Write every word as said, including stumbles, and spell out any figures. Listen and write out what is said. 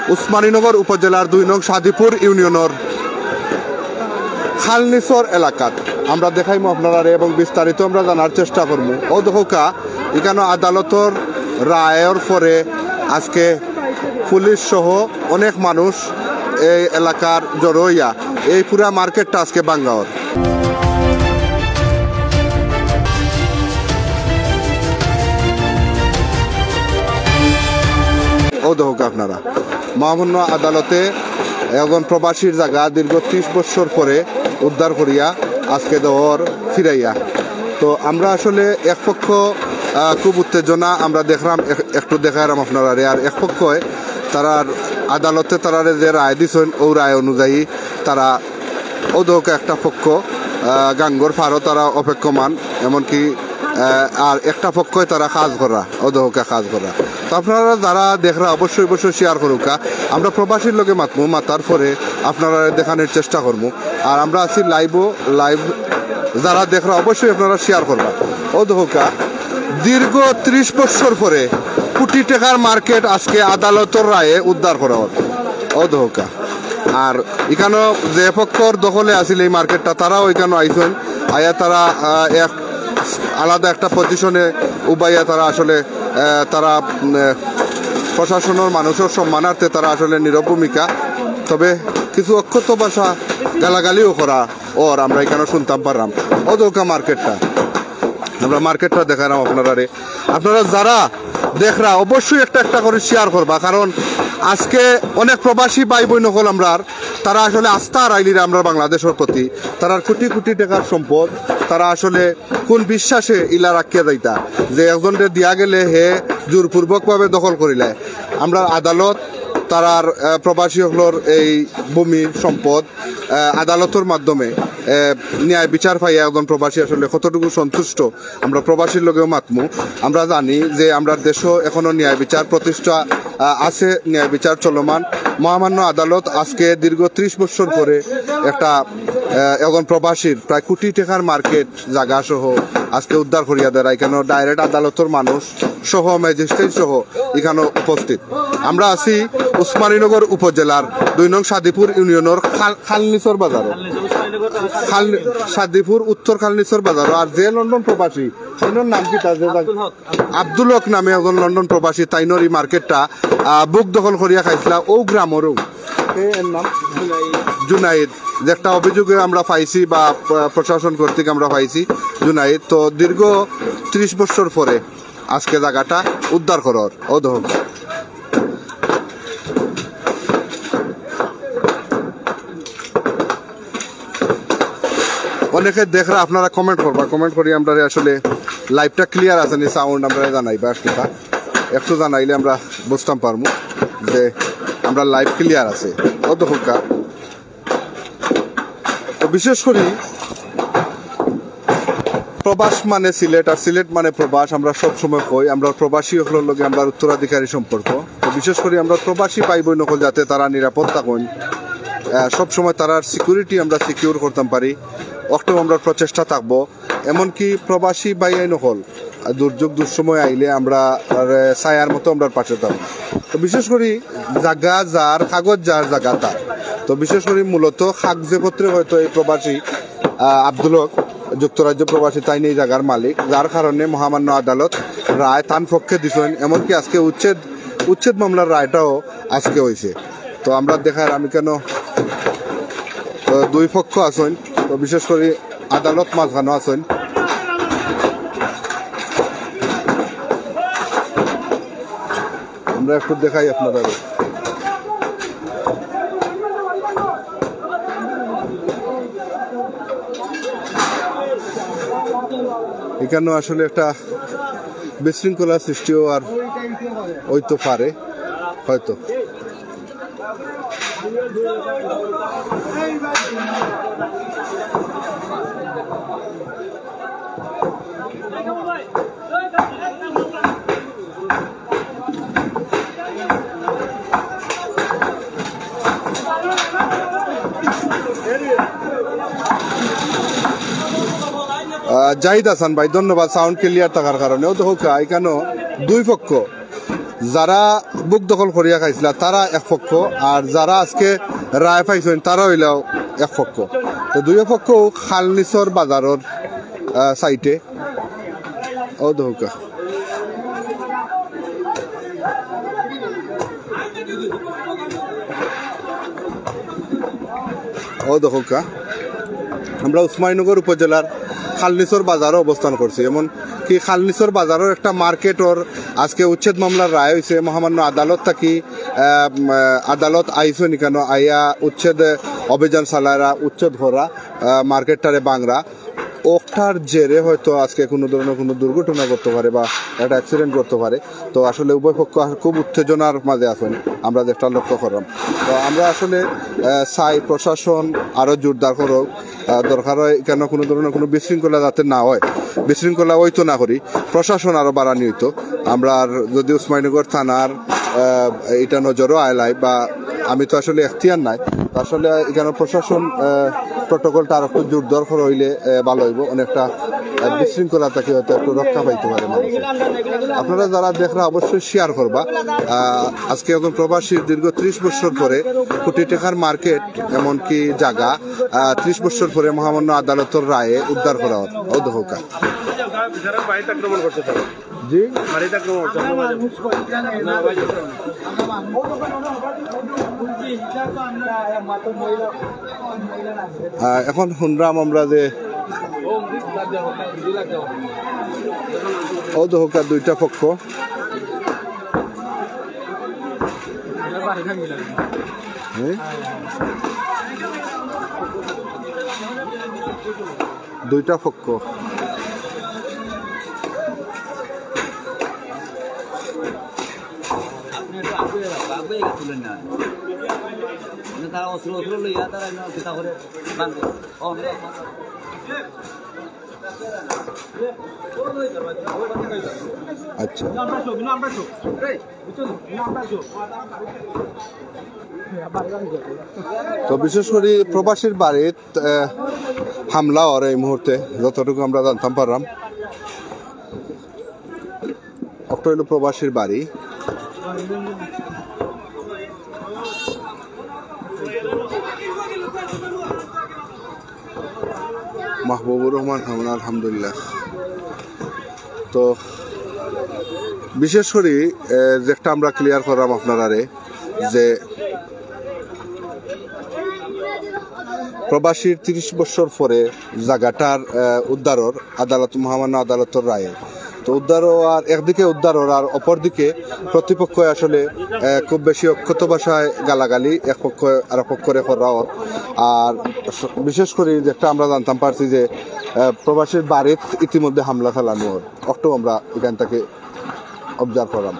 উসমানীনগর উপজেলার দুই নং সাদিপুর ইউনিয়নর খালনিসর এলাকাত আমরা দেখাইমু আপনারারে এবং বিস্তারিত আমরা জানার চেষ্টা করমু। অউ দেখউক্কা, ইকানো আদালতর রায়র পরে আজকে পুলিশ সহ অনেক মানুষ এই এলাকার জড়ো অইয়া এই পুরা মার্কেটটা আজকে ভাঙ্গা অর। অউ দেখউক্কা আপনারা, মহামান্য আদালতে একজন প্রবাসীর জাগা দীর্ঘ ত্রিশ বছর পরে উদ্ধার করিয়া আজকে দেওয়ার ফিরাইয়া। তো আমরা আসলে এক পক্ষ, আহ, খুব উত্তেজনা আমরা দেখলাম, এক-, একটু দেখাইলাম আপনারারে, আর এক পক্ষে তারার আদালতে তারারে যে রায় দিছইন, অউ রায় অনুযায়ী তারা অউ দেখউক্কা একটা পক্ষ, আহ, গাঙ্গর পারো তারা অপেক্ষমান, এমনকি, আহ, আর একটা পক্ষে তারা কাজ করা, অউ দেখউক্কা কাজ করা। তো আপনারা যারা দেখরা অবশ্যই অবশ্যই শেয়ার করউক্কা। আমরা প্রবাসীর লগে মাতমু, মাতার পরে আপনারারে দেখানির চেষ্টা করমু। আর আমরা আছি লাইভও, লাইভ যারা দেখরা অবশ্যই আপনারা শেয়ার করবা। অউ দেখউক্কা, দীর্ঘ ত্রিশ বছর পরে কোটি টাকার মার্কেট আজকে আদালতর রায়ে উদ্ধার করা অর। অউ দেখউক্কা। আর ইকানো যে পক্ষর দখলে আছিল এই মার্কেটটা, তারাও ইকানো আইছইন, আইয়া তারা, আহ, এক আলাদা একটা পজিশনে উবাইয়া তারা আসলে, আহ, তারা, উম, আহ, প্রশাসনর মানুষর সম্মানার্থে তারা আসলে নীরব ভূমিকা। তবে কিছু অকথ্য ভাষা গালাগালিও করা অর, আমরা ইকানো শুনতাম পারলাম। অউ দেখউক্কা মার্কেটটা, আমরা মার্কেটটা দেখাইলাম আপনারারে। আপনারা যারা দেখরা অবশ্যই একটা একটা করি শেয়ার করবা, কারণ আজকে অনেক প্রবাসী ভাই বইন অকল আমরার, তারা আসলে আস্থা হারাইলিরা আমরার বাংলাদেশর প্রতি। তারার কোটি কোটি টাকার সম্পদ, তারা আসলে কোন বিশ্বাসে ইলা রাখিয়া যাইতা যে একজনরে দিয়া গেলে হে জোরপূর্বকভাবে দখল করিলায়। আমরার আদালত তারার, আহ, প্রবাসী অকলর এই ভূমি সম্পদ, আহ, আদালতর মাধ্যমে, আহ, ন্যায় বিচার পাইয়া একজন প্রবাসী আসলে কতটুকু সন্তুষ্ট, আমরা প্রবাসীর লগেও মাতমু। আমরা জানি যে আমরার দেশও এখনো ন্যায় বিচার প্রতিষ্ঠা, আহ, আছে, ন্যায় বিচার চলমান। মহামান্য আদালত আজকে দীর্ঘ ত্রিশ বছর পরে একটা, আহ, একজন প্রবাসীর প্রায় কোটি টাকার মার্কেট জাগা সহ আজকে উদ্ধার করিয়া দেরা। ইকানো ডাইরেক্ট আদালতর মানুষ সহ, ম্যাজিস্ট্রেট সহ ইকানো উপস্থিত। আমরা আছি উসমানীনগর উপজেলার দুই নং সাদিপুর ইউনিয়নর খাল-, খালনিসর বাজারো। খাল-, সাদিপুর উত্তর খালনিসর বাজারো। আর যে লন্ডন প্রবাসী, তাইনর নাম কিতা? যে আব্দুল হক। আব্দুল হক নামে একজন লন্ডন প্রবাসী, তাইনর ই মার্কেটটা, আহ, বুক দখল করিয়া খাইছিলা অউ গ্রামরউ। এ, এর নাম? জুনাইদ। যে একটা অভিযোগে আমরা পাইছি বা প্র-, প্রশাসন কর্তৃক আমরা পাইছি, জুনাইদ। তো দীর্ঘ ত্রিশ বছর পরে আজকে জাগাটা উদ্ধার করা অর। অউ দেখউক্কা। অনেকে দেখরা, আপনারা comment করবা, comment করি আমরারে আসলে লাইভটা ক্লিয়ার আছে নি, সাউন্ড আমরারে জানাইবা একটু, একটু জানাইলে আমরা বুঝতাম পারমু যে আমরার লাইভ ক্লিয়ার আছে। অউ দেখউক্কা। তো বিশেষ করি প্রবাস মানে সিলেট, আর সিলেট মানে প্রবাস। আমরা সব সময় কই, আমরা প্রবাসী অকলর লগে আমরার উত্তরাধিকারী সম্পর্ক। তো বিশেষ করি আমরার প্রবাসী ভাই বইন অকল যাতে তারা নিরাপদ থাকইন, আহ, সব সময় তারার সিকিউরিটি আমরা সিকিউর করতাম পারি, অকটাউ আমরার প্রচেষ্টা থাকবো। এমনকি প্রবাসী ভাইয়াইন অকল, আহ, দুর্যোগ দুঃসময় আইলে আমরা, আহ, ছায়ার মতো আমরার পাশে থাকবো। তো বিশেষ করি জাগা যার, কাগজ যার, জাগা তার। তো বিশেষ করি মূলত কাগজে পত্রে হয়তো এই প্রবাসী, আহ, আব্দুল হক, যুক্তরাজ্য প্রবাসী, তাইন এই জাগার মালিক, যার কারণে মহামান্য আদালত রায় তান পক্ষে দিছইন। এমনকি আজকে উচ্ছেদ, উচ্ছেদ মামলার রায়টাও আজকে অইছে। তো আমরা দেখাইরাম ইকানো, তো দুই পক্ষ আছইন, তো বিশেষ করি আদালত মাঝখানো আছইন। আমরা একটু দেখাই আপনারারে। ইকানো আসলে একটা বিশৃঙ্খলা সৃষ্টি অওয়ার অইতো পারে হয়তো। আহ, জাহিদ হাসান ভাই, ধন্যবাদ সাউন্ড ক্লিয়ার থাকার কারণে। অউ দেখউক্কা, ইকানো দুই পক্ষ, যারা বুক দখল করিয়া খাইছিলা, তারা এক পক্ষ, আর যারা আজকে রায় পাইছইন, তারা অইলাও এক পক্ষ। তো দুইও পক্ষ খালনিসর বাজারর, আহ, সাইডে। অউ দেখউক্কা। অউ দেখউক্কা, আমরা উসমানীনগর উপজেলার খালনিসর বাজারো অবস্থান করছি। এমন কি খালনিসর বাজারর একটা মার্কেটর আজকে উচ্ছেদ মামলার রায় অইছে। মহামান্য আদালত থাকি, আহ, উম, আদালত আইছইন কেন, আইয়া উচ্ছেদ অভিযান চালাইরা, উচ্ছেদ করা, আহ, মার্কেটটারে ভাংরা। অটার জেরে হয়তো আজকে কুনু ধরনর কুনু দুর্ঘটনা ঘটতো পারে বা একটা অ্যাক্সিডেন্ট ঘটতো পারে। তো আসলে উভয় পক্ষ আস-, খুব উত্তেজনার মাঝে আছইন, আমরা যেটা লক্ষ্য করলাম। তো আমরা আসলে, আহ, চাই প্রশাসন আরো জোরদার করউক। আহ, দরকার অয় কেন কুনু ধরনর কুনু বিশৃঙ্খলা যাতে না অয়, বিশৃঙ্খলা অইতো না করি, প্রশাসন আরো বাড়ানি অইতো। আমরার যদি উসমানীনগর থানার, আহ, ইটা নজরো আইলায় বা আমি তো আসলে এখতিয়ার নাই, তো আসলে ইখানো প্রশাসন, আহ, প্রটোকলটা আরো একটু জোরদার করা অইলে, আহ, ভালা অইবো, অনেকটা, আহ, বিশৃঙ্খলা থাকি হয়তো একটু রক্ষা পাইতো পারে মানুষ। আপনারা যারা দেখরা অবশ্যই শেয়ার করবা। আহ, আজকে একজন প্রবাসীর দীর্ঘ ত্রিশ বছর পরে কোটি টেকার মার্কেট, এমনকি জাগা, আহ, ত্রিশ বছর পরে মহামান্য আদালতর রায়ে উদ্ধার করা অর। অউ দেখউক্কা। জি। আহ, এখন হুনরাম আমরা যে অউ দেখউক্কা দুইটা পক্ষ। হ্যাঁ? দুইটা পক্ষ। আপনি একটু আগে, আগে তুলেন না। মানে তারা অস্ত্র, অস্ত্র লইয়া তারা এমনি কিতা করে ভাঙে। ও, আমরা আচ্ছা। তো বিশেষ করি প্রবাসীর বাড়িত, আহ, হামলা অর এই মুহূর্তে, যতটুকু আমরা জানতাম পারলাম। অটা অইলো প্রবাসীর বাড়ি। মাহবুবুর রহমান হামলা, আলহামদুলিল্লাহ। তো বিশেষ করি, এ, যেটা আমরা ক্লিয়ার করলাম আপনারারে, যে প্রবাসীর ত্রিশ বছর পরে জাগাটার, এ, উদ্ধারর আদালত, মহামান্য আদালতর রায়ে। তো উদ্ধার অওয়ার, একদিকে উদ্ধার অওয়ার, আর অপরদিকে প্রতিপক্ষ আসলে, এ, খুব বেশি অকথ্য ভাষায় গালাগালি এক পক্ষ আরক পক্ষরে করা অর। আর বিশেষ করি যেটা আমরা জানতাম পারছি যে, এ, প্রবাসীর বাড়িত ইতিমধ্যে হামলা চালানো অর। অটাও আমরা ইখান থাকি অবজার্ভ করলাম।